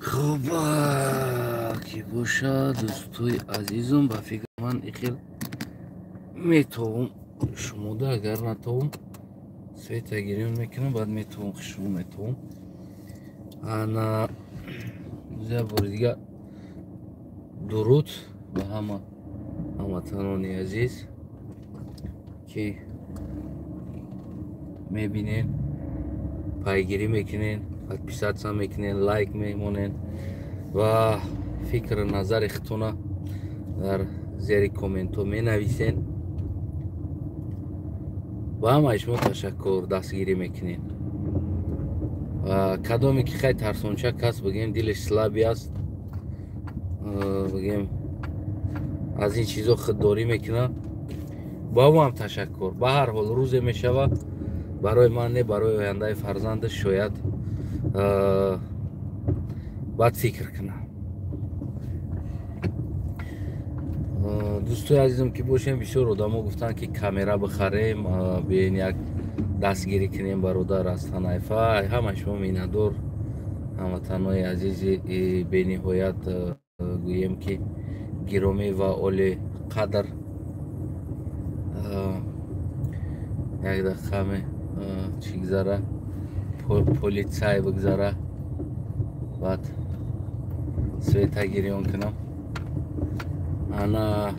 Хуб ки бошад, дӯстои азизум, ба фикри ман ихел метовум шумода, агар натовум света гирён мекунам, баъд метовум хушрӯ метовум. Ана як бори дига дуруд ба ҳама ҳамватанони азиз, ки мебинен, пайгирӣ мекунен, подписаться мекунен, лайк мемонен ва фикру назари худтона дар зери комментҳо менависен. Ба ҳамаи шумо ташаккур, дастгирӣ мекунен. Ва кадоме ки хай тарсончак аст, бигем дилаш слабый аст, бигем аз ин чизо худдорӣ мекунад, ба ӯ ҳам ташаккур. Ба ҳар ҳол рӯзе мешавад, барои ман не, барои ояндаи фарзандаш шояд баъд фикр кунад. Дӯстои азизам ки бошем, бисёр одамо гуфтанд ки камера бихарем, биёен як дастгирӣ кунем бародар аз Ҳанайфа. Ҳама шумо миннатдор, ҳамватанои азизи бениҳоят гӯем ки гиромӣ ва оли қадр. Як дақиқа чӣ гузара, полицай бигзара, баъд света гирён кунам. Ана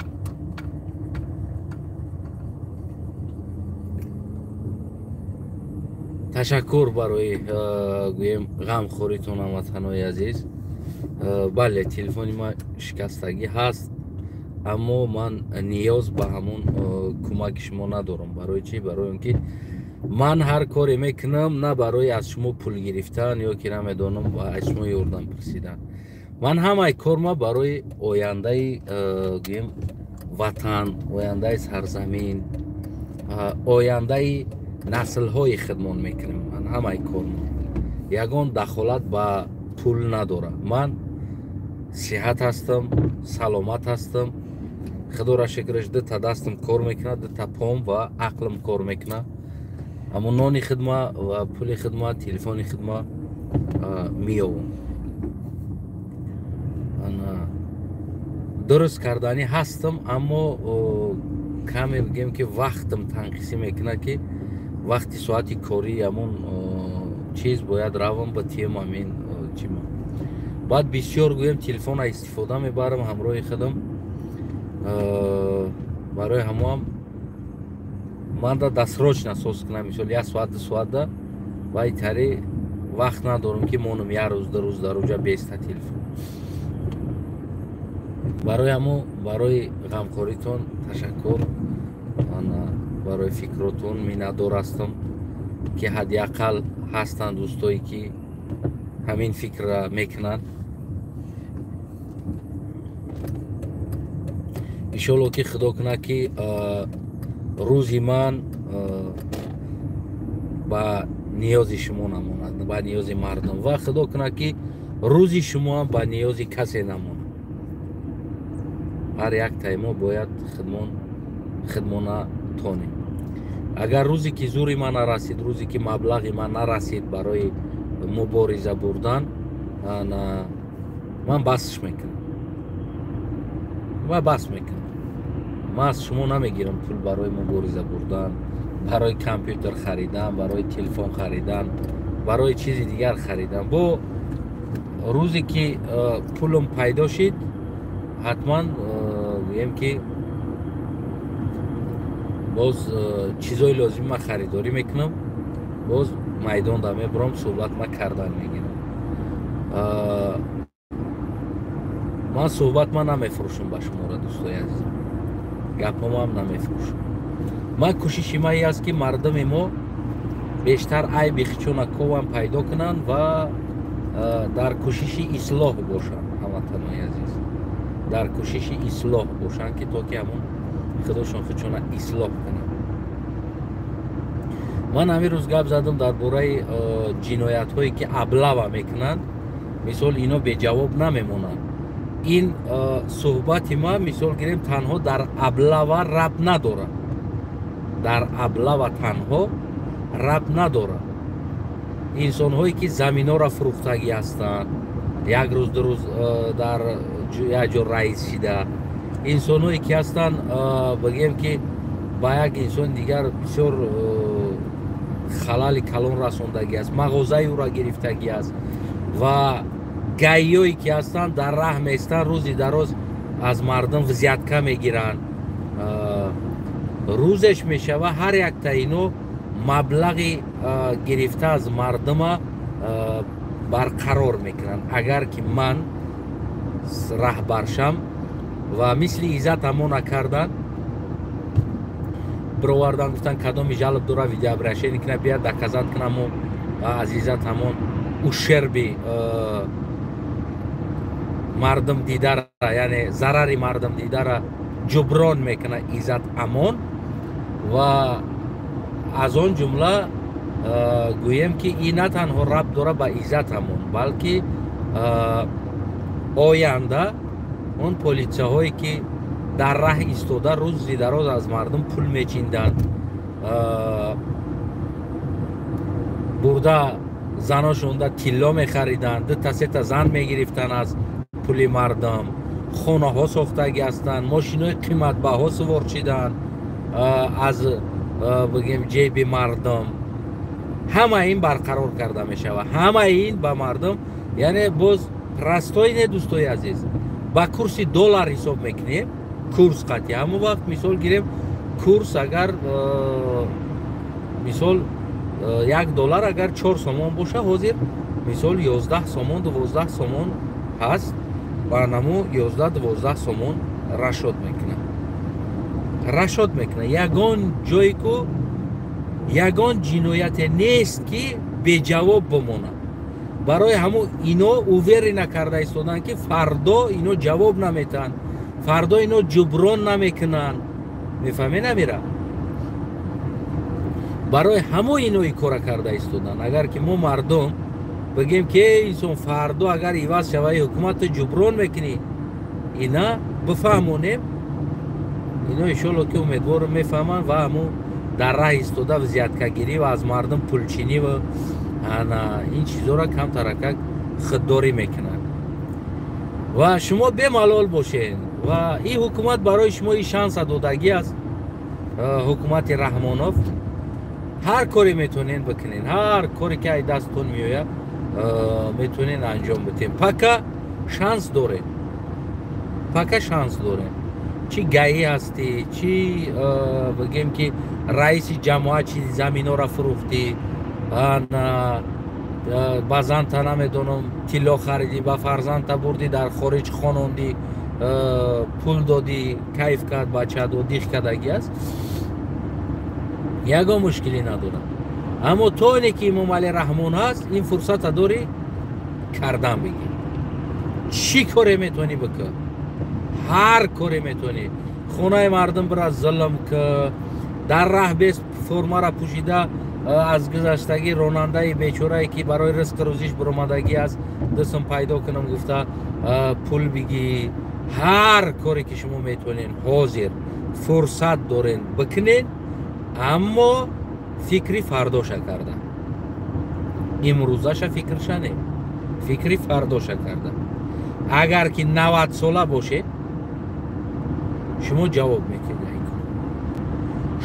ташаккур барои гӯем ғамхоритон, ҳамватанои азиз. Бале, телефони ман шикастагӣ ҳаст, аммо ман ниёз ба ҳамон кӯмаки шумо надорам. Барои чӣ? Барои он ки ман ҳар коре мекунам на барои аз шумо пул гирифтан ё ки намедонам аз шумо ёрдам пурсидан. Ман ҳамаи корма барои ояндаи гӯем ватан, ояндаи сарзамин, ояндаи наслҳои худмон мекунем. Ман ҳамаи корма ягон дахолат ба пул надорам. Ман сиҳат ҳастам, саломат ҳастам, худоро шукраш, дута дастам кор мекунад, дута пом ва ақлам кор мекунад. Аммо нони хидма ва пули хидма, телефони хидма меёвам. Дуруст карданӣ ҳастам, аммо каме бигем ки вақтам танқисӣ мекунад, ки вақти соати кории ҳамон чиз бояд равам ба тием ҳамин чима. Баъд бисёр гӯем телефона истифода мебарам ҳамроҳи худам. Барои ҳамоам ман да дастрочно соз кунам, мисол як соат, ду соат да вай тари вақт надорам ки монам як рӯз, ду рӯз дар уҷа беста телефон. Барои ҳамо, барои ғамхоритон ташаккур, барои фикротон миннатдор ҳастам, ки ҳадди ақал ҳастанд дӯстое ки ҳамин фикрра мекунанд. Иншоалло ки худо кунад ки рӯзи ман ба ниёзи шумо намонад, ба ниёзи мардум, ва худо кунад ки рӯзи шумоам ба ниёзи касе намонад. Ҳар яктаи мо бояд хидмона тонем. Агар рӯзе ки зури ман нарасид, рӯзе ки маблағи ман нарасид барои мубориза бурдан, ман басш мекунам ва бас мекунам. Ман аз шумо намегирам пул барои мубориза бурдан, барои компютер харидан, барои телефон харидан, барои чизи дигар харидан. Бо рӯзе ки пулам пайдо шид, ҳатман гӯем ки боз чизои лозим ман харидорӣ мекунам, боз майдонда мебурам, суҳбат ма кардан мегирам. Ман суҳбат ма намефурӯшам ба шуморо, дӯстои азизам, гапҳомам намефурӯшам. Ман кӯшиши ман ин аст ки мардуми мо бештар айби хичона ковам пайдо кунанд ва дар кӯшиши ислоҳ бошанд, ҳамватанои азиз, дар кӯшиши ислоҳ бошанд, ки то ки ҳамон худошон худшона ислоҳ кунанд. Ман ҳамин рӯз гап задам дар бораи ҷиноятҳое ки аблава мекунанд. Мисол ино беҷавоб намемонанд. Ин суҳбати ман, мисол гирем, танҳо дар аблава рабт надорад, дар аблава танҳо рабт надорад. Инсонҳое ки заминҳоро фурӯхтагӣ ҳастанд, Як рӯз, ду рӯз дар як ҷо раис шида, инсонҳое ки ҳастанд, бигем ки ба як инсони дигар бисёр халали калон расондагӣ аст, мағозаи ӯра гирифтагӣ аст ва гаиёе ки ҳастанд, дар раҳ меистанд, рӯзи дароз аз мардум взятка мегиранд. Рӯзеш мешава, ҳар якта ино маблағи гирифта аз мардума барқарор мекунанд. Агар ки ман раҳбаршам ва мисли Иззат Амона кардан, бировардан, гуфтан кадоми жалоб дора, видеообращение кина, бия доказать кунамо аз Иззат Амон ущерби мардум дидара, яъне зарари мардум дидара ҷуброн мекунад Иззат Амон. Ва аз он ҷумла гӯем ки ин на танҳо рабт дора ба Иззат Амон, балки оянда он политсияҳое ки дар раҳ истода рӯзи дароз аз мардум пул мечинданд, бурда заношонда тилло мехариданд, дута сета зан мегирифтанд аз пули мардум, хонаҳо сохтагӣ ҳастанд, мошинои қиматбаҳо суворчиданд аз бигем ҷеби мардум. Ҳама ин барқарор карда мешавад, ҳама ин ба мардум, яъне боз простой не, дӯстои азиз, ба курси доллар ҳисоб мекунем, курс қатъи ҳамон вақт мисол гирем, курс агар мисол 1 доллар агар 4 сомон боша, ҳозир мисол 11 сомон, 12 сомон ҳаст, ба наму 11-12 сомон расчёт мекунад, расчёт мекунад. Ягон ҷое ку ягон ҷинояте нест, ки беҷавоб бимонад. Барои ҳамун ино уверена карда истоданд, ки фардо ино ҷавоб наметаҳанд, фардо ино ҷуброн намекунанд. Мефаҳме намира? Барои ҳамон ино и кора карда истоданд. Агар ки мо мардум бигем ки эй инсон, фардо агар иваз шаваи ҳукуматро ҷуброн мекунӣ, ина бифаҳмонем, ино иншолло ки умедворам мефаҳманд ва ҳамун дар раҳ истода взяткагирӣ ва аз мардум пулчинӣ ва ана ин чизоро камтаракак худдорӣ мекунанд ва шумо бемалол бошед. Ва ин ҳукумат барои шумо ин шанса додагӣ аст, ҳукумати Раҳмонов. Ҳар коре метавонед бикунед, ҳар коре ки ай дасттон меояд, метавонед анҷом бидиҳед. Пока шанс доред, пока шанс доред. Чӣ ГАИ ҳастӣ, чӣ бигем ки раиси ҷамоат, чи заминора фурӯхтӣ, ба занта намедонам тилло харидӣ, ба фарзандта бурдӣ дар хориҷ хонондӣ, пул додӣ, кайф кард бача, додих кардагӣ аст, ягон мушкилӣ надорад. Аммо то оне ки Эмомалӣ Раҳмон ҳаст, ин фурсата дорӣ, кардан бигир. Чӣ коре метавонӣ бикун, ҳар коре метавонӣ, хонаи мардум бира зулм ки, дар раҳ бес формара пӯшида аз гузаштагӣ ронандаи бечорае ки барои ризқи рӯзиш биромадагӣ аст, дастм пайдо кунам гуфта пул бигӣ, ҳар коре ки шумо метавонед, ҳозир фурсат доред, бикунед, аммо фикри фардоша карда, имрӯзаша фикрша не, фикри фардоша карда. Агар ки 90 сола бошед, шумо ҷавоб мекунед,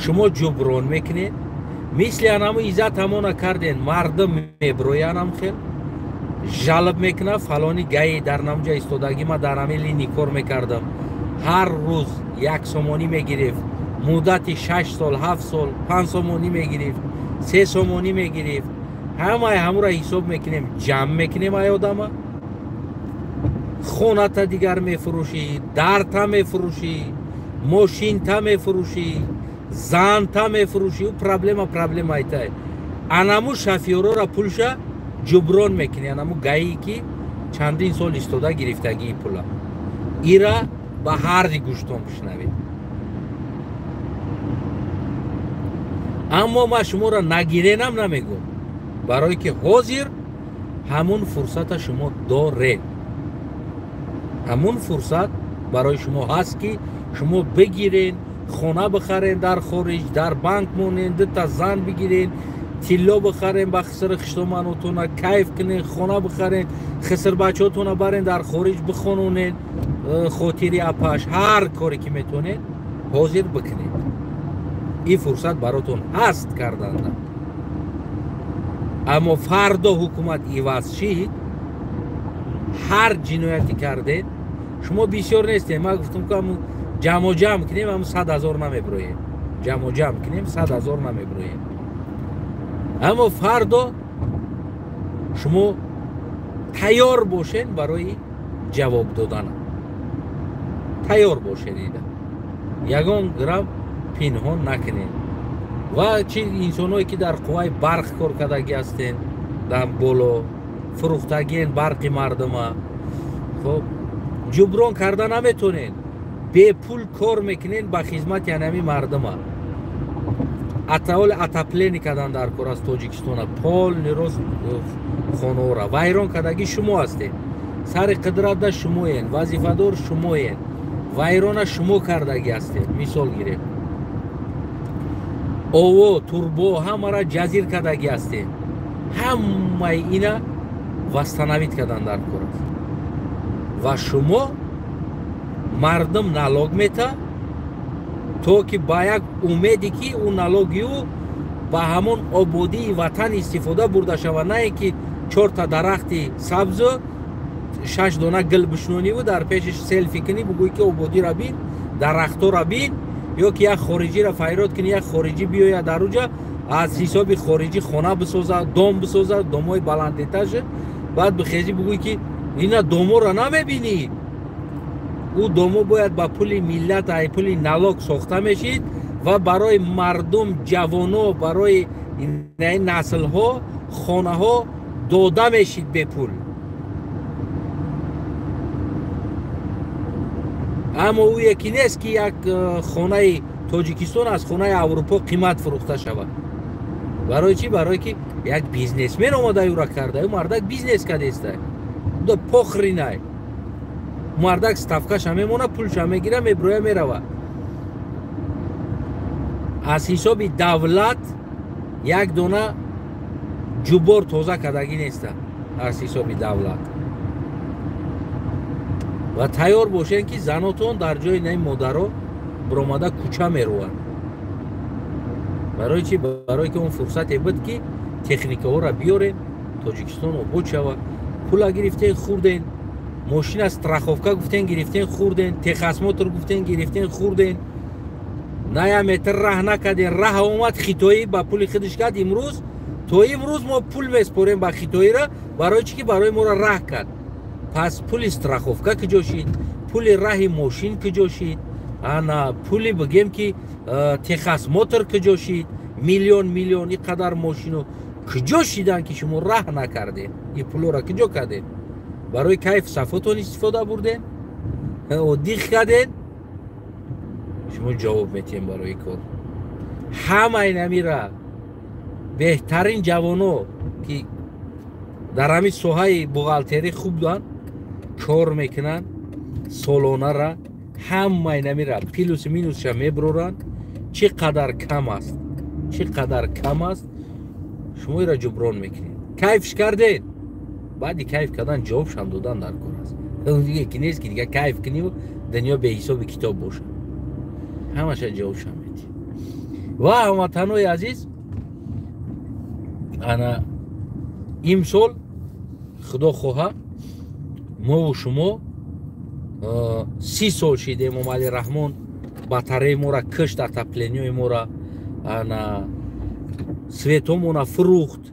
шумо ҷуброн мекунед. Мисли анаму Иззат ҳамона карден, мардум меброянам, хел жалоб мекунад: фалони ГАИ дар намҷа истодагӣ, ма дар ҳамин линии кор мекардам, ҳар рӯз 1 сомонӣ мегирифт, муддати 6 сол, 7 сол 5 сомонӣ мегирифт, 3 сомонӣ мегирифт. Ҳамаи ҳамура ҳисоб мекунем, ҷамъ мекунем. Ай одама хоната дигар мефурӯшӣ, дарта мефурӯшӣ, мошинта мефурӯшӣ, занта мефурӯшӣ, ӯ проблема проблема айтай. Анаму шофёрора пулша ҷуброн мекунӣ, анаму ГАИ ки чандин сол истода гирифтагии пула. Ира ба ҳарди гӯштон бишнавед. Аммо ман шуморо нагиренам намегӯм, барое ки ҳозир ҳамун фурсата шумо доред, ҳамун фурсат барои шумо ҳаст, ки шумо бигирен, хона бихарен дар хориҷ, дар банк монен, дута зан бигирен. Тилло бихарен ба хисри хиштоманотона, кайф кунен, хона бихарен, хиср бачаотона барен дар хориҷ бихононен, хотири апаш, ҳар коре ки метонед ҳозир бикунед. Ин фурсат баротон ҳаст карданда. Аммо фардо ҳукумат иваз шид, ҳар ҷинояте кардед, шумо бисёр нестем. Ман гуфтам ки ҳамун ҷамъу ҷамъ кунем, ҳамун 100 000 намеброем. Ҷамъу ҷамъ кунем, 100 000 намеброем. Аммо фардо шумо тайёр бошед барои ҷавоб додан. Тайёр бошед, ида ягон грамм пинҳон накунед. Ва чи инсонҳое ки дар қувваи барқ кор кардагӣ ҳастен, дар боло фурӯхтагиен барқи мардума, хоб ҷуброн карда наметонед, бепул кор мекунед ба хизмати анами мардума. Атаоли отопление кардан дар кор аз Тоҷикистона, полный рост хонаора вайрон кардагӣ шумо ҳастед. Сари қудратда шумоен, вазифадор шумоен, вайрона шумо кардагӣ ҳастед. Мисол гирем, ово, турбо ҳамара ҷазир кардагӣ ҳастед. Ҳамаи ина восстановить кардан дар кор аст. Ва шумо мардум налог мета, то ки ба як умеде ки ӯ налоги ӯ ба ҳамон ободии ватан истифода бурда шавад, на ин ки чорта дарахти сабзу 6 дона гил бишнониву дар пешиш селфи кунӣ, бугӯй ки ободиро бин, дарахтора бин, ё ки як хориҷиро файрод кунӣ, як хориҷӣ биёяд дар уҷа аз ҳисоби хориҷӣ хона бисозад, дом бисозад, домҳои баландэтажа, баъд бихезӣ бугӯй ки ина доморо намебинӣ. Ӯ домо бояд ба пули миллат, ай пули налог сохта мешид ва барои мардум, ҷавоно, барои наслҳо хонаҳо дода мешид бепул. Аммо ӯ яке нест ки як хонаи Тоҷикистон аз хонаи Аврупо қимат фурӯхта шавад. Барои чӣ? Барое ки як бизнесмен омада ӯра карда, ӯ мардак бизнес кардеста, ӯ похринай. Мардак ставкаша мемона, пулша мегира, меброя, мерава. Аз ҳисоби давлат як дона ҷубор тоза кардагӣ неста аз ҳисоби давлат. Ва тайёр бошед ки занотон дар ҷои наи модаро биромада кӯча мерӯянд. Барои чӣ? Барое ки он фурсате буд ки техникаҳоро биёрен, Тоҷикистон обод шавад. Пула гирифтен, хӯрден, мошина страховка гуфтен, гирифтен, хӯрден, техосмотр гуфтен, гирифтен, хӯрден, на як метр раҳ накарден, раҳ омад хитоӣ ба пули худаш кард. Имрӯз то имрӯз мо пул меспорем ба хитоиро, барои чӣ ки барои моро раҳ кард. Пас пули страховка куҷо шид, пули раҳи мошин куҷо шид, ана пули бигем ки техосмотр куҷо шид, миллион миллион ин қадар мошино куҷо шидан ки шумо раҳ накардед? Ин пулоро куҷо кардед? Барои кайф сафотон истифода бурден, оддиқ карден. Шумо ҷавоб метиҳем барои кор. Ҳамаи намира беҳтарин ҷавоно ки дар ҳамин соҳаи бухгалтерӣ хуб данд, кор мекунанд солонара, ҳамаи намира плюсу минусша меброранд. Чӣ қадар кам аст, чӣ қадар кам аст, шумо иро ҷуброн мекунед. Кайфш кардед, баъди кайф кардан ҷавобшам додан дар кор аст. Диге ки нест ки дига кайф куниву дунё беҳисоби китоб бошад, ҳамаша ҷавобшам медиҳ. Ва ҳамватанои азиз, ана имсол худо хоҳа мову шумо 30 сол шид Эмомалӣ Раҳмон батареи мора кишт, отоплениёи мора, ана светомона фурӯхт.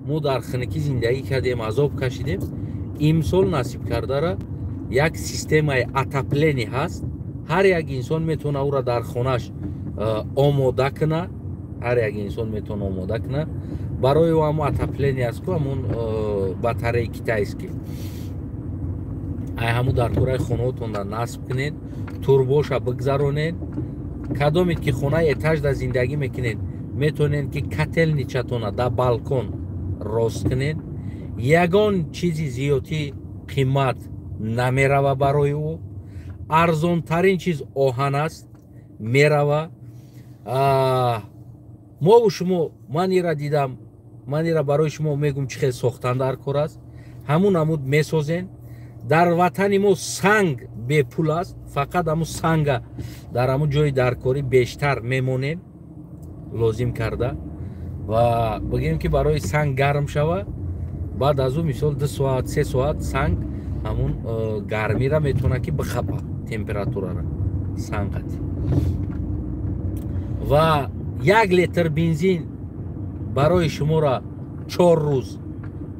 Мо дар хунукӣ зиндагӣ кардем, азоб кашидем. Имсол насиб кардара як системаи отопление ҳаст, ҳар як инсон метавона ӯра дар хонаш омода куна, ҳар як инсон метавона омода куна. Барои ӯ ҳамо отопление аст ку ҳамон батареи китайский, ай ҳамун дар кораи хонаотонда насб кунед, турбоша бигзаронед. Кадомед ки хонаи этажда зиндагӣ мекунед, метавонед ки котелничатона дар балкон рост кунед. Ягон чизи зиёдӣ қимат намерава барои ӯ. Арзонтарин чиз оҳан аст, мерава. Мову шумо ман ира дидам, Ман ира барои шумо мегум, чӣ хел сохтан дар кор аст. Ҳамун намуд месозен. Дар ватани мо санг бепул аст, фақат ҳамун санга дар ҳамун ҷои даркорӣ бештар мемонем лозим карда ва бигем ки барои санг гарм шава. Баъд аз ӯ мисол 2 соат, 3 соат санг ҳамун гармира метавона ки бихапа, температурара санг қати. Ва 1 литр бензин барои шуморо 4 рӯз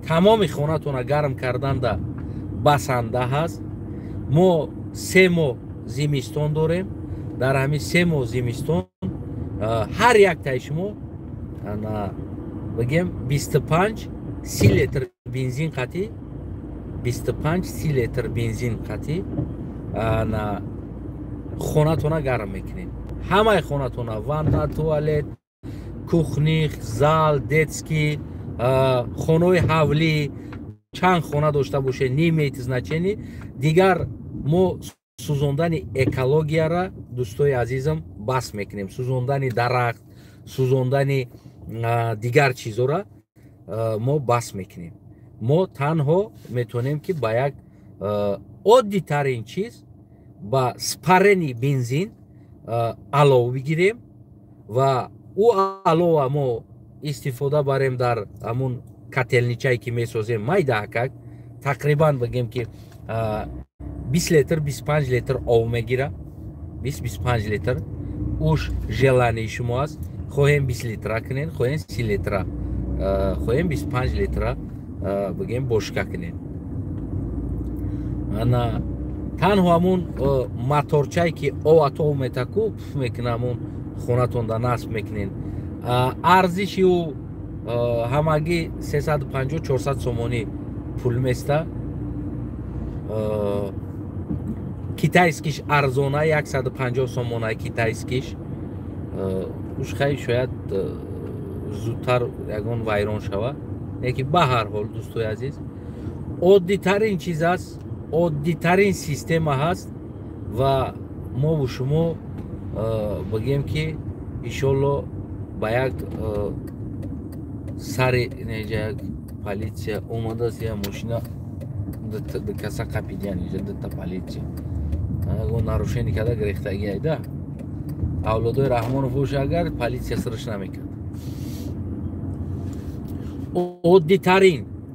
тамоми хонатона гарм карданда басанда ҳаст. Мо 3 моҳ зимистон дорем. Дар ҳамин 3 моҳ зимистон ҳар яктаи шумо бигем 25-30 литр бензин қатӣ, 25-30 литр бензин қатӣ хонатона гарм мекунем. Ҳамаи хонатона: ванна, туалет, кухни, зал, детский, хонаи ҳавлӣ, чанд хона дошта боше, не имеет значения. Дигар мо сӯзондани экологияра, дӯстои азизам, бас мекунем. Сӯзондани дарахт, сӯзондани дигар чизора мо бас мекунем. Мо танҳо метавонем ки ба як оддитарин чиз, ба спарени бензин алов бигирем ва ӯ алова мо истифода барем дар ҳамун котельничае ки месозем, майдаакак. Тақрибан бигем ки 20 литр, 25 литр ов мегира, 20-25 литр. Уш желании шумо аст: хоҳем 20 литра кунен, хоҳем 30 литра, хоҳем 25 литра, бигем, бошка кунен. Ана танҳо ҳамун моторчае ки ов метаку пуф мекуна, ҳамун хонатонда насб мекунен. Арзиши ӯ ҳамагӣ 350-400 сомонӣ пул места. Китайскиш арзона, 150 сомона китайскиш. Уш хай шояд зудтар ягон вайрон шава, лекин ба ҳар ҳол, дӯстои азиз, оддитарин чиз аст, оддитарин система ҳаст. Ва мову шумо бигем ки иншолло ба як сари неҷа як полиция омадааст, я мошина каса қапидиян иҷа дута полиция ягон нарушение карда гирифтаги айда. Авлодои Раҳмонов боша агар, полиция сириш намекард.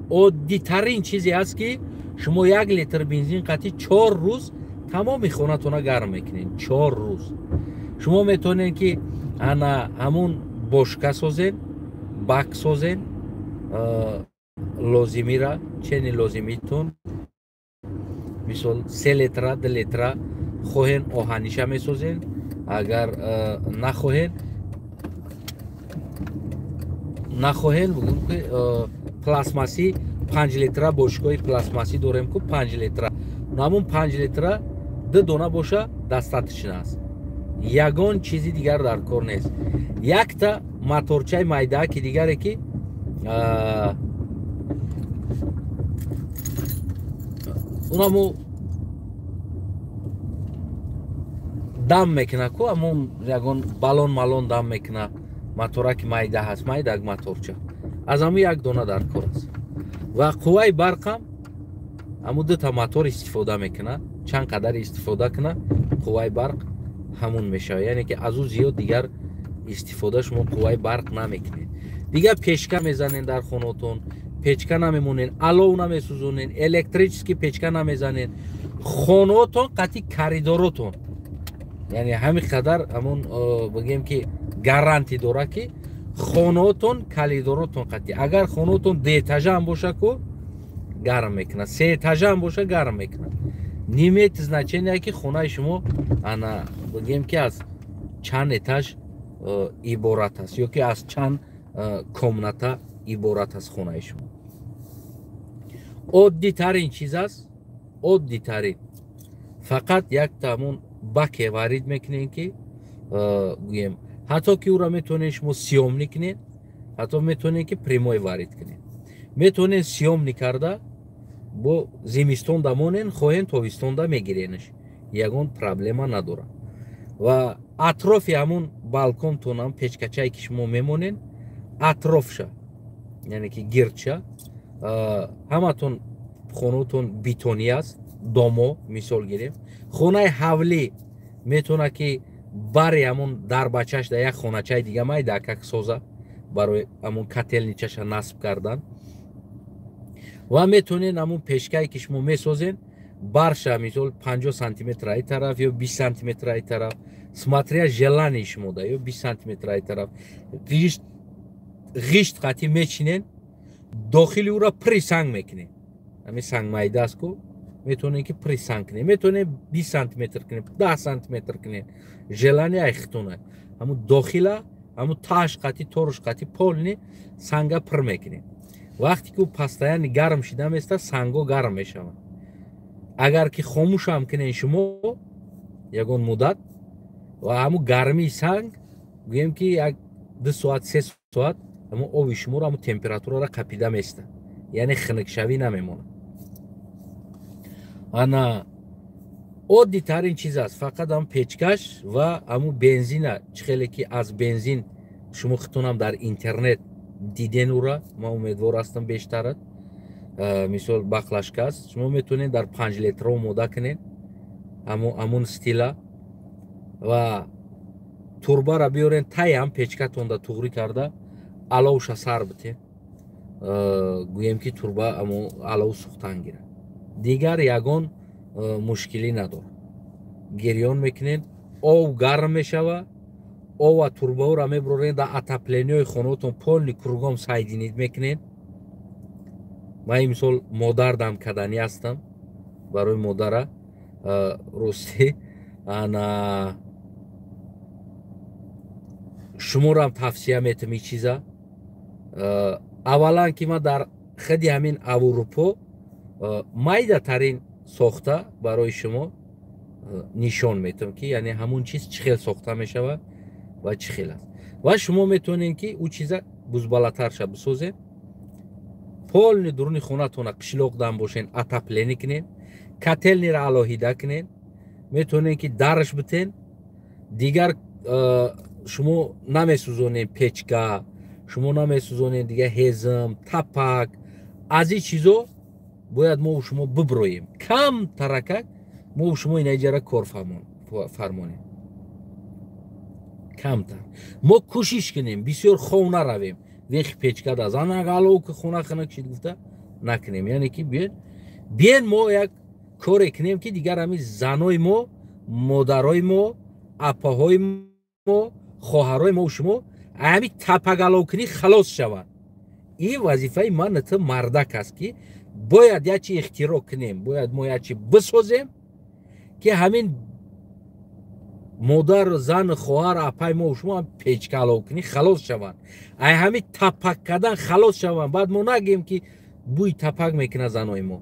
Оддитарин чизе аст ки шумо 1 литр бензин қатӣ 4 рӯз тамоми хонатона гарм мекунед. 4 рӯз шумо метавонед ки ана ҳамун бошка созед, бак созед, лозимира, чени лозимитон, мисол 3 литра, 2 литра хоҳен, оҳаниша месозед. Агар нахоҳен, бигӯм ки пластмассӣ 5 литра бошкои пластмассӣ дорем ку, 5 литра, ҳамун 5 литра 2 дона боша, достаточно аст. Ягон чизи дигар дар кор нест. Якта моторчаи майдаа ки дигаре ки унамо дам мекуна ку, ҳамон ягон балон малон дам мекуна, мотораки майда ҳаст, майдак моторча, аз ҳамун як дона дар кор аст. Ва қувваи барқам ҳамун дута мотор истифода мекуна. Чанд қадар истифода куна, қувваи барқ ҳамун мешавад. Яъне ки аз ӯ зиёд дигар истифода шумо қувваи барқ намекунед. Дигар печка мезанед дар хонотон, печка намемонед, алов намесӯзонед, электрический печка намезанед. Хонаотон қатъи коридоротон, яъне ҳамин қадар ҳамун бигем ки гарантӣ дорад ки хонаотон, коридоротон қатъи, агар хонаотон дуэтажа ҳам боша ку, гарм мекунад, сеэтажа ҳам боша, гарм мекунад. Не имеет значения ки хонаи шумо ана бигем ки аз чанд этаж иборат аст ё ки аз чанд комната иборат аст хонаи шумо. Оддитарин чиз аст, оддитарин. Фақат якта ҳамун баке варид мекунем ки гӯем, ҳатто ки ӯро метавонед шумо съёмный кунед, ҳатто метавонед ки прямой варид кунед, метавонед съёмный карда бо зимистонда монен, хоҳен тобистонда мегиренаш, ягон проблема надорад. Ва атрофи ҳамун балконтонам печкачае ки шумо мемонен, атрофша Яъне ки гирча ҳаматон хонаотон битонӣ аст, домо мисол гирем, хонаи ҳавлӣ метавонад, ки бари ҳамон дарбачаш дар як хоначаи дига майдакак соза барои ҳамон котельничаша насб кардан. Ва метавонед ҳамон печкае, ки шумо месозен, барша мисол 50 сантиметр ай тараф ё 20 сантиметр ай тараф, смотря желание шумо да, ё 20 сантиметр ай тараф ғишт қатӣ мечинен, дохили ӯра пури санг мекунем. Ҳамин санг майда аст ку, метавонем, ки пури санг кунем, метавонем 20 сантиметр кунем, 10 сантиметр кунем, желание айхтона. Ҳамун дохила, ҳамун тааш қатӣ, торуш қатӣ полный санга пур мекунем. Вақте ки ӯ постоянно гарм шида места, санго гарм мешаванд. Агар ки хомӯшам кунен шумо ягон муддат, ва ҳамун гармии санг, гӯем ки як 2 соат, 3 соат, ҳамун оби шуморо, ҳамун температураро қапида места, яъне хунукшавӣ намемонад. Ана оддитарин чиз аст, фақат ҳамун печкаш ва ҳамун бензина. Чӣ хеле ки аз бензин шумо худтонам дар интернет диден ура, ман умедвор ҳастам бештарат. Мисол, баклажка аст, шумо метавонед дар 5 литра омода кунед ҳамун стила ва турбара биёрен, тай ҳам печкатонда туғрӣ карда, аловша сар битен, гӯем ки турба алов сӯхтан гирад. Дигар ягон мушкилӣ надорад. Гирён мекунед, ов гарм мешава, ова турбаора мебурорен, дар отоплениҳои хонаотон полный кругом соединить мекунед. Ман имсол модардам каданӣ ҳастам барои модара. Ростӣ, ана шуморам тавсия метам ин чиза. Аввалан, ки ман дар худи ҳамин Аврупо майдатарин сохта барои шумо нишон метам, ки яъне ҳамун чиз чӣ хел сохта мешавад ва чӣ хел аст. Ва шумо метавонед, ки ӯ чиза бузбалатарша бисозед, полный дуруни хонатона қишлоқ дам бошен, отопление кунед, котельныйра алоҳида кунед, метавонед, ки дараш битен. Дигар шумо намесӯзонед печка, шумо намесӯзонед дигар ҳезм, тапак. Аз ин чизо бояд мо шумо биброем кам таракак. Мо шумо инаҷара кор фармонем, камтар мо кӯшиш кунем, бисёр хов наравем, вехи печка да занак алов ки хона хунак шид гуфта накунем. Яъне ки биен мо як коре кунем, ки дигар ҳамин занои мо, модарои мо, апаҳои мо, хоҳарои мо шумо ҳамин тапагаловкунӣ халос шаванд. Ин вазифаи ман ту мардак аст, ки бояд як чи ихтироъ кунем, бояд мо як чи бисозем, ки ҳамин модар, зан, хоҳар, апаи мо шумо печкаловкунӣ халос шаванд, ай ҳамин тапак кардан халос шаванд. Баъд мо нагӯем, ки бӯи тапак мекунад занои мо,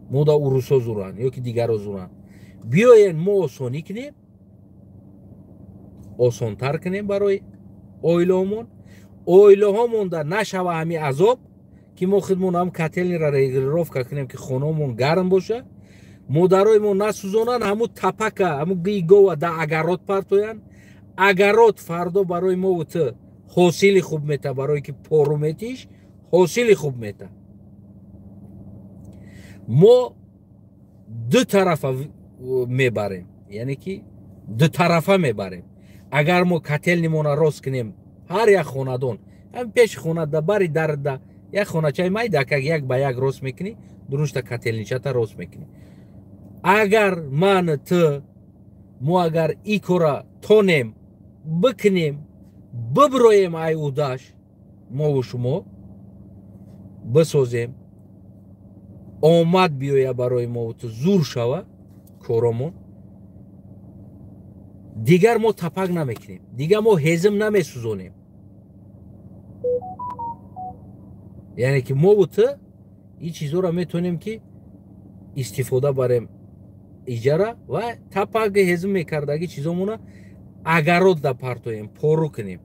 мода урусо зуранд ё ки дигаро зуранд. Биёен, мо осонӣ кунем, осонтар кунем барои оилаҳомон. Оилаҳомонда нашава ҳамин азоб, ки мо худмон ҳам котельныйра регулировка кунем, ки хонаҳомон гарм боша, модарои мо насӯзонанд ҳамун тапака, ҳамун гии гова да огород партоянд. Огород фардо барои мову ту ҳосили хуб мета, барое ки пору метиш, ҳосили хуб мета. Мо ду тарафа мебарем, яъне ки дутарафа мебарем. Агар мо котельныймона рост кунем, ҳар як хонадон ҳам пеши хона да, бари дарда як хоначаи майдакак як ба як рост мекунӣ, дурушта котельничата рост мекунӣ. Агар ман ту мо агар и кора тонем бикунем, биброем ай удаш, мову шумо бисозем, омад биёя барои мову ту, зур шава коромон, дигар мо тапак намекунем, дигар мо ҳезм намесӯзонем. Яъне ки мову ту ин чизҳоро метавонем, ки истифода барем иҷара ва тапак, ҳезм мекардаги чизомона огород да партоем, пору кунем,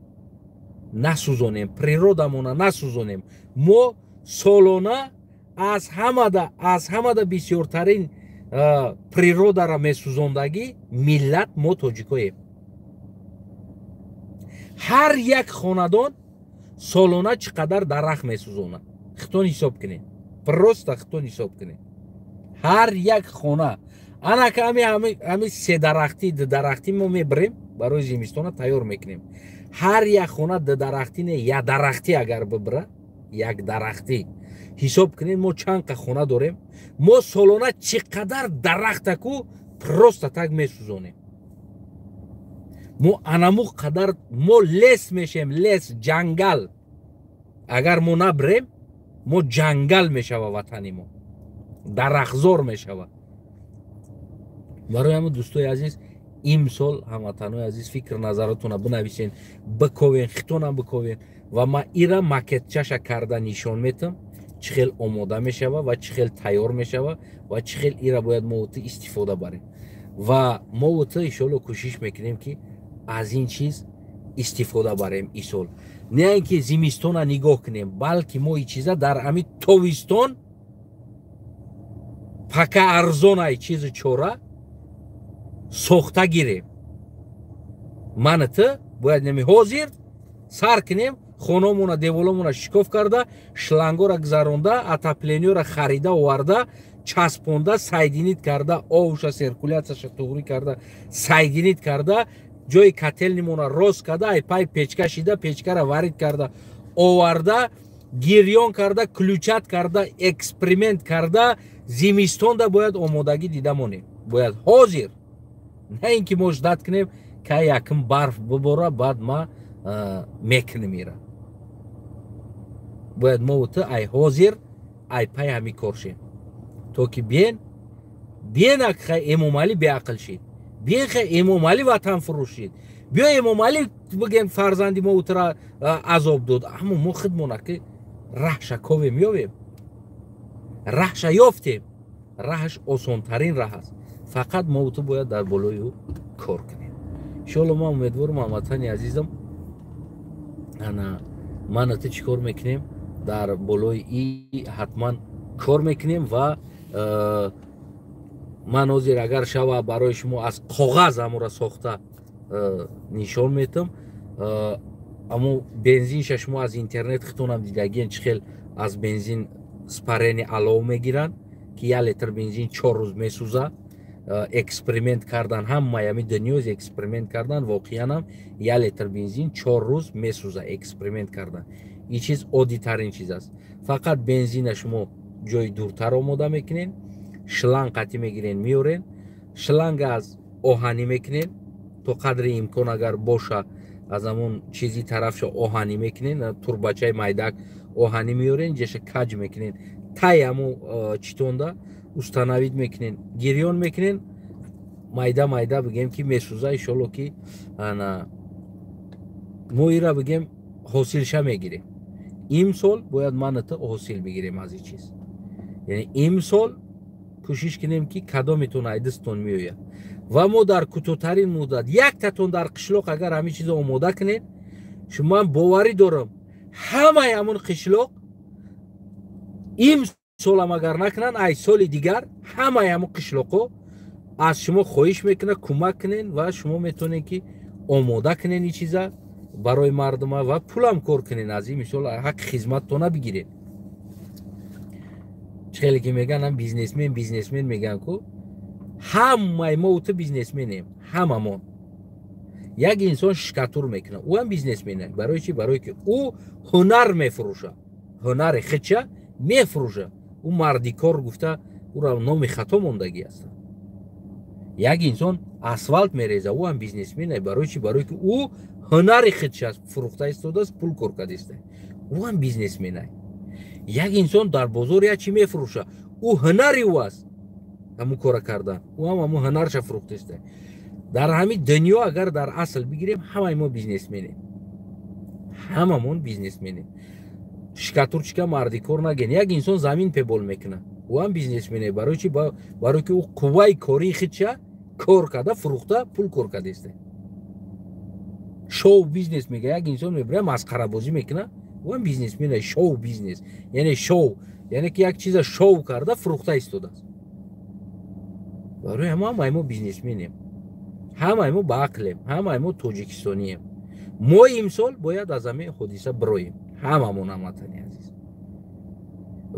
насӯзонем, природамона насӯзонем. Мо солона аз ҳамада бисёртарин природара месӯзондагӣ миллат мо тоҷикоем. Ҳар як хонадон Солона чӣ қадар дарахт месӯзонад, хитон ҳисоб кунед, просто хитон ҳисоб кунед. Ҳар як хона анака ҳами седарахтӣ, дударахтӣ мо мебарем, барои зимистона тайёр мекунем. Ҳар як хона дударахтӣ не, як дарахтӣ агар бибира, як дарахтӣ, ҳисоб кунед, мо чанд қа хона дорем, мо солона чӣ қадар дарахтаку просто так месӯзонем. Мо анаму қадар мо лес мешем, лес, ҷангал. Агар мо набирем, мо ҷангал мешава, ватани мо дарахтзор мешава. Барои ҳамн, дӯстои азиз, имсол, ҳамватанои азиз, фикр назаротона бинависен, биковен, хитонам биковен ва ма ира макетчаша карда нишон метам, чӣ хел омода мешава ва чӣ хел тайёр мешава ва чӣ хел ира бояд мо ту истифода барем. Ва мо ту иншоалло кӯшиш мекунем, ки аз ин чиз истифода барем исол, не ин ки зимистона нигоҳ кунем, балки мо и чиза дар ҳами тобистон, пока арзонай, чизу чора сохта гирем. Мана, ту бояд неми ҳозир сар кунем, хономона, деволомона шикоф карда, шлангора гузаронда, отоплениёра харида оварда, часпонда, соединить карда, овша циркуляцияша туғрӣ карда, соединить карда, ҷои котельныймона рост карда, ай пай печка шида, печкара варид карда оварда, гирён карда, включать карда, эксперимент карда, зимистонда бояд омодагӣ дида монем. Бояд ҳозир, на ин ки мо ждать кунем, кай якм барф бибора, баъд ма мекунем. Ира бояд мо ту ай ҳозир ай пай ҳами кор шем, то ки биен, биен, хай, Эмомалӣ беақл шид, биен, хай, Эмомалӣ ватан фурӯш шид, биё, Эмомалӣ, бигем, фарзанди мо утра азоб дод, аммо мо худмона ки раҳша ковем, ёвем, раҳша ёфтем. Раҳаш осонтарин раҳ аст, фақат мо ту бояд дар болои ӯ кор кунем. Иншоалло, ман умедворам, ҳамватани азизам, ана мана ту чӣ кор мекунем, дар болои и ҳатман кор мекунем. Ва ман ҳозир, агар шава, барои шумо аз коғаз ҳамура сохта нишон метам. Аммо бензинша шумо аз интернет хитонам дидагиен, чӣ хел аз бензин испарение алов мегиранд, ки 1 литр бензин 4 рӯз месӯза. Эксперимент кардан, ҳамаи ҳами дунёз эксперимент кардан, воқеанам 1 литр бензин 4 рӯз месӯза, эксперимент кардан. Ин чиз оддитарин чиз аст. Фақат бензина шумо ҷои дуртар омода мекунед, шланг қатӣ мегирен, меорен, шланга аз оҳанӣ мекунед, то қадри имкон, агар боша, аз ҳамон чизи тарафша оҳанӣ мекунед, турбачаи майдак оҳанӣ меорен, ҷаша каҷ мекунед, тай ҳаму читонда установить мекунед, гирён мекунед, майда майда, бигем, ки месӯза. Иншолло, ки ана мо ира, бигем, ҳосилша мегирем. Имсол бояд маната ҳосил бигирем аз ин чиз, яъне имсол кӯшиш кунем, ки кадометон айдистон меояд ва мо дар кӯтоҳтарин муддат, яктатон дар қишлоқ агар ҳамин чизо омода кунед, ман боварӣ дорам, ҳамаи ҳамон қишлоқ имсолам агар накунанд, ай соли дигар ҳамаи ҳамон қишлоқҳо аз шумо хоҳиш мекунад, кӯмак кунед. Ва шумо метавонед, ки омода кунед ин чиза барои мардума ва пулам кор кунед аз ин. Мисол, ҳаққи хизматтона бигиред. Чӣ хеле ки мегӯянд, бизнесмен, бизнесмен мегӯянд ку, ҳамаи мо ту бизнесменем, ҳамамон. Як инсон штукатур мекунад, ӯ ҳам бизнесмен. Барои чӣ? Барое ки ӯ ҳунар мефурӯша, ҳунари хича мефурӯша. Ӯ мардикор гуфта, ӯра номи хато мондагӣ аст. Як инсон асфалт мереза, ӯ ҳам бизнесмен. Барои чӣ? Барое ки ӯ ҳунари худша фурӯхта истодааст, пул кор кардааст, ӯ ҳам бизнесмен. Як инсон дар бозор як чӣ мефурӯша, ӯ ҳунари ӯ аст ҳамун кора кардан, ӯ ҳам ҳамун ҳунарша фурӯхтааст. Дар ҳамин дунё, агар дар асл бигирем, ҳамаи мо бизнесменем, ҳамамон бизнесменем. Штукатурщика мардикор наген. Як инсон замин пебол мекунад, ӯ ҳам бизнесмене. Барои чӣ? Барое ки ӯ қувваи кории худша кор карда, фурӯхта, пул кор кардааст. Шоу бизнес мега, як инсон мебира, масхарабозӣ мекунад, ӯ ҳам бизнесмене. Шоу бизнес яъне шоу, яъне ки як чиза шоу карда, фурӯхта истодааст. Барои ҳама ҳамаи мо бизнесменем, ҳамаи мо баақлем, ҳамаи мо тоҷикистонием. Мо имсол бояд аз ҳамин ҳодиса бироем. Ҳамамон, ҳамватани азиз.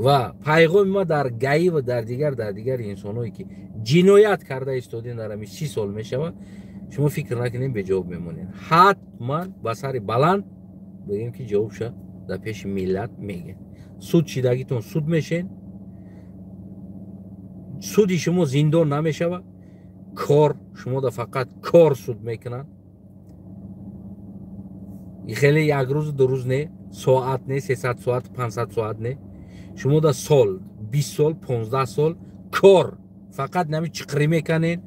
Ва пайғоми ма дар ГАИ ва дар дигар инсонҳое ки ҷиноят карда истодин дар ҳамин 30 сол мешавад, шумо фикр накунед беҷавоб мемонед. Ҳатман ба сари баланд бигем ки ҷавобша дар пеши миллат мегӯед. Суд шидагитон суд мешен, суди шумо зиндон намешавад, кор шумо да фақат кор суд мекунанд. Хеле як рӯз ду рӯз не, соат не, 300 соат, 500 соат не, шумо да сол, 20 сол, 15 сол кор фақат нами чиқрӣ мекунен,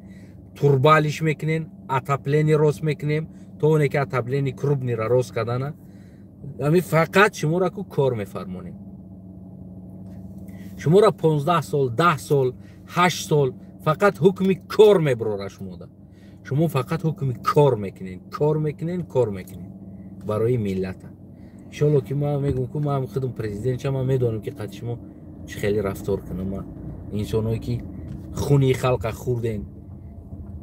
турбалиш мекунен, отопление рост мекунем, то оне ки отопление крупныйра рост кардана, ами фақат шуморо ку кор мефармонем. Шуморо 15 сол, 10 сол, 8 сол фақат ҳукми кор мебарора шумода. Шумо фақат ҳукми кор мекунен, кор мекунен, кор мекунен барои миллата. Иншолло ки ман мегӯм ку ман худам президент шам, ман медонам ки қад шумо чӣ хеле рафтор кунам. Ман инсоное ки хуни халқа хӯрден,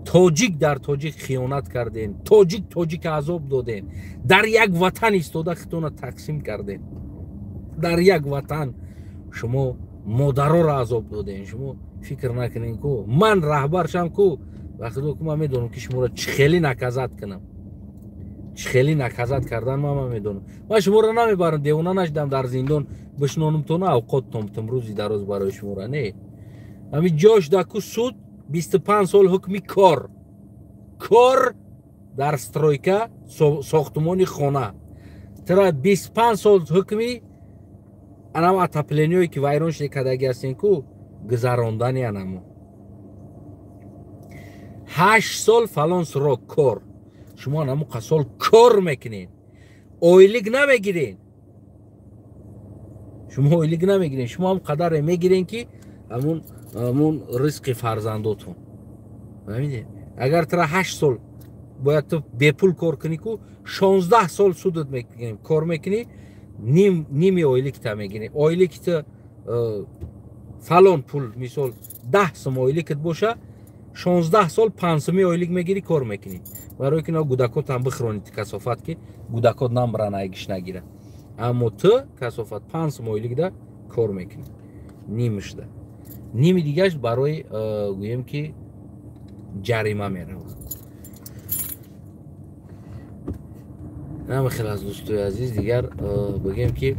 тоҷик дар тоҷик хиёнат карден, тоҷик тоҷика азоб доден, дар як ватан истода хитона тақсим карден, дар як ватан шумо модароро азоб доден. Шумо фикр накунен ку ман раҳбар шам ку ба худо ку ман медонам ки шуморо чӣ хеле наказать кунам, чӣ хеле наказать кардан ман медонам. Ман шуморо намебарам, девона нашидам дар зиндон бишнонумтона авқоттон битам рӯзи дароз барои шуморо не. Ҳамин ҷош да ку суд 25 сол ҳукми кор, кор дар стройка, сохтумони хона. Тра 25 сол ҳукми анам отоплениое ки вайрон шуда кадаги ҳастен ку гузарондани анамо. 8 сол фалон срок кор. Шумо анамо қасол кор мекунед, ойлик намегиред. Шумо ойлик намегиред, шумо ҳам қадаре мегиред ки ҳамун ризқи фарзандотон. Фаҳмидед? Агар тра 8 сол бояд ту бепул кор кунӣ ку 16 сол судат мекунем, кор мекунӣ, ними ойликта мегирӣ. Ойликта фалон пул, мисол 10 сум ойликат боша, 16 сол 5 суми ойлик мегирӣ, кор мекунӣ. Барои ки на гудакотам бихӯронӣ ту касофат ки гудакот намбаран айгиш нагира. Аммо ту касофат 5 сум ойликда кор мекунӣ. Нимишда. Ними дигаш барои гӯем ки ҷарима меравад. Намехел аз дӯстои азиз дигар бигем ки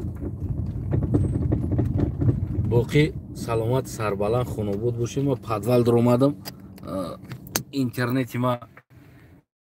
боқӣ саломат, сарбаланд, хонобод бошем. Ма подвал даромадам, интернети ма